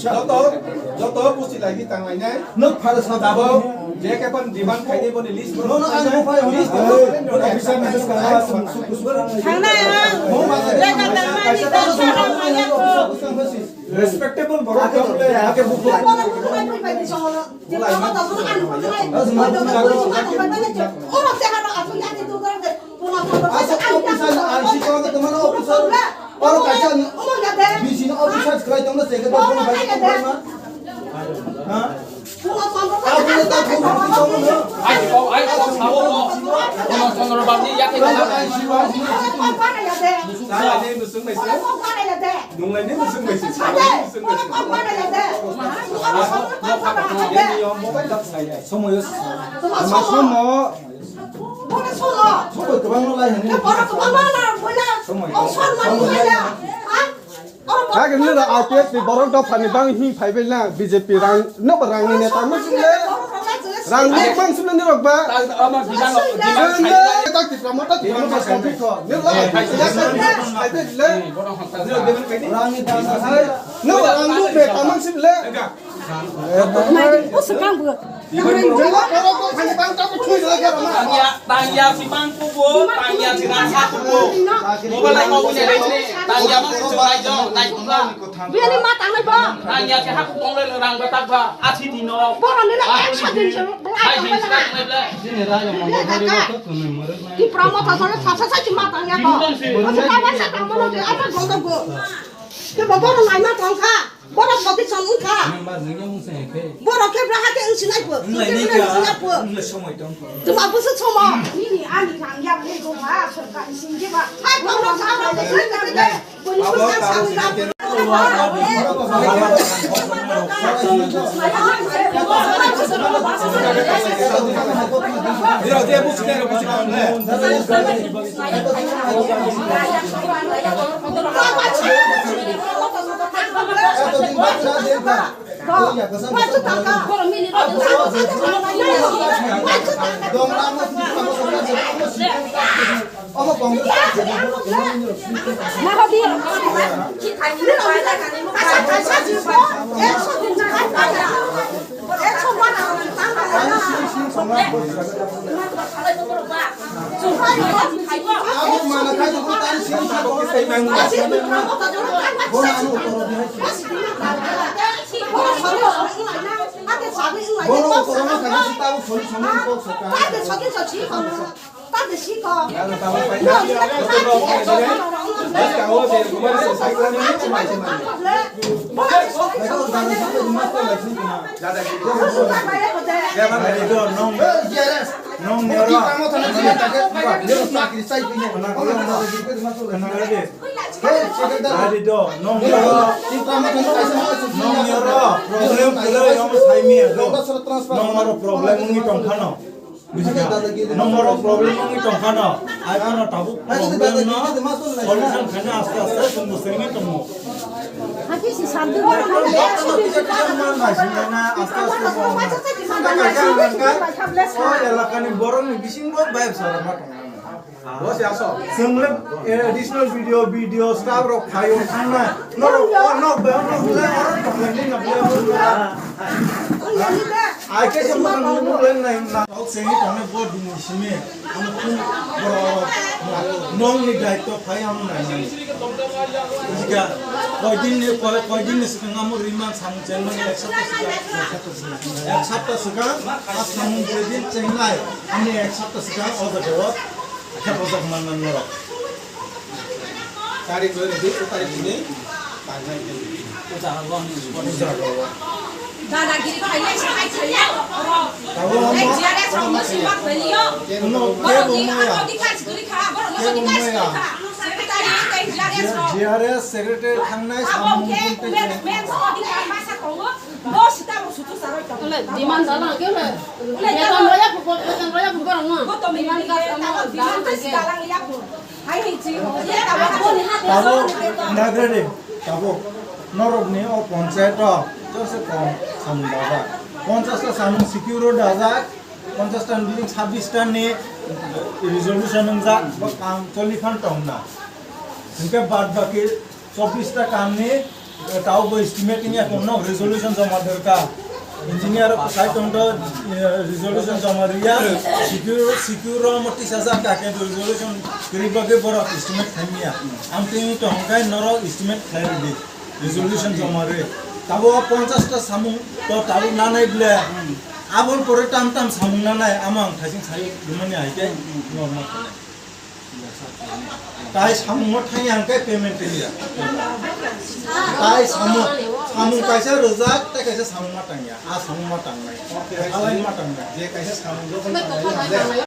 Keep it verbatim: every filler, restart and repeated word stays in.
Joto, joto busi lagi tang lainai. Nuk phara sa dabo. Je kepan demand khai de boni list. No, no, ano phai, list. Thangnai ha. Leka tangmani tang. Respectable borok. Ake buku. Asa officer, I C ko tomar officer. Oro kaisa ni, B C ni officer khlai tongna se ke tongma. Ha? Abo le ta khum khum tongma. Ai ko, ai ko, sao ko. Kono Chandra Babu ni yak ni. Sa ni musung mai sa. Nunglai ni musung mai sa. Sa ni musung mai sa. Mobile tak saya. Somoyo sa. Somo. Somo kwbangno lai hwnwi. Somo. Kagini da I P F ni borok dophani bang hing phaibai na B J P rang no ba rangni neta no sile. Rang ni bang sile ni rok ba. Tak Tipra Motha, Tipra Motha song thik kho. Ni la I P F phaibai le. Rang ni bang sile. No ba rang ni neta mang sile. Mari, o swkang bo. Tangya, tangya si mang kubo, tangya si rasa kubo. Mobile lai mau punya deh ni. Tangya mang si lai jo, lai kubo. Bini ma tangnai bo. Tangya si haku tonglai rang betak ba, athi dino. Borok ni na ekso din se, bo ai tonglai na. Sini raja mangga hari waktu kami murut na. Tipra Motha sale sasa sasa si ma tangya ko. Asa kawan sa tangmo no, apa gondok bo. Ke bo borok nai ma tongkha. Borok boti chong wngkha. Member nungya wngsa khe. Borok khe braha khe wngsinai pho. Wnglaini khe wngsinai pho. Wngla somoi tong kho. Tuma busu somo. Nini ani rang ya le go ba sorkar sing je ba. Hai borok sa ba le sai ka de. Boni ko sa sa ba. Yo, dia busu dia busu. Nong ni oro. Adi do, nong ni oro. Nong ni oro. Problem kwrwi omo sai mi do. Nong oro problem wngwi tong phano. Bujikha? Nong oro problem wngwi tong phano. Ai phano tabuk problem no solution khaina aste aste chwng bo sengwi tongo. Hati si sandu. Aste aste. O elakani borokni bisingo bayar sara ma tongo. Chwng le, eh, additional video, video staff rok phaio thangnai. Norok, oh, nok bai, nok bai, norok bai, nok bai, nok bai. Ai khe se mokhang nukmung lai nai na. Tok sengwi tongnai bo dini simi. Ano khum borok nokni daityo phai ang nai nai. Bujikha, koidin ni, koi, koidin ni swkang amo rimang samung chenmani ek sapta swkang. Ek sapta swkang, a samung bwrwi din chengnai. Ani ek sapta swkang o jaga o. Khe bojak manna norok. Tarik roi redi, tarik ini. Dadagiri khailai se hai khailai. Abo G R S rok no sima khailio. Borok ni akodi khas guri kha, borok no sodi khas guri kha. Secretary tei G R S rok. G R S secretary thangnai samung men, men sodi kha masa tongo. Bo sita bo sutu saroi tongo. Demand dala khe le. Beton roya phu, beton roya phu borok no. Bo to demand ka demand ka sita lang ya phu. Tabuk, nagrade, tabuk. Norokni o ponchayat o jose kom samung dajak. Ponchash ta samung secure o dajak. Ponchash ta ni bising sabbish ta ni resolution wngjak, bo kam choli phan tongna. Hinkhe bad baki chobbish ta kam ni, eh, tao bo estimate wngya tongno resolution joma dorkar. Engineer rok sai tongdo, eh, resolution joma riya, secure, secure ro mo tisa jak kake resolution kwrwi bagwi borok estimate khaimya. Ang tini tongkhe norok estimate khlai rwdi. Resolution joma rwi. Tabo ponchash ta samung to tabo nanai ble. Aboni pore tam tam samung nanai, amo ang thaising sai rwmani hai khe normal. Tai samung mo thangya hwnkhe payment tangya. Tai samung, samung kaisa rwjak, tai kaisa samung ma tangya. A samung ma tangnai. Alai ma tangnai. Je kaisa samung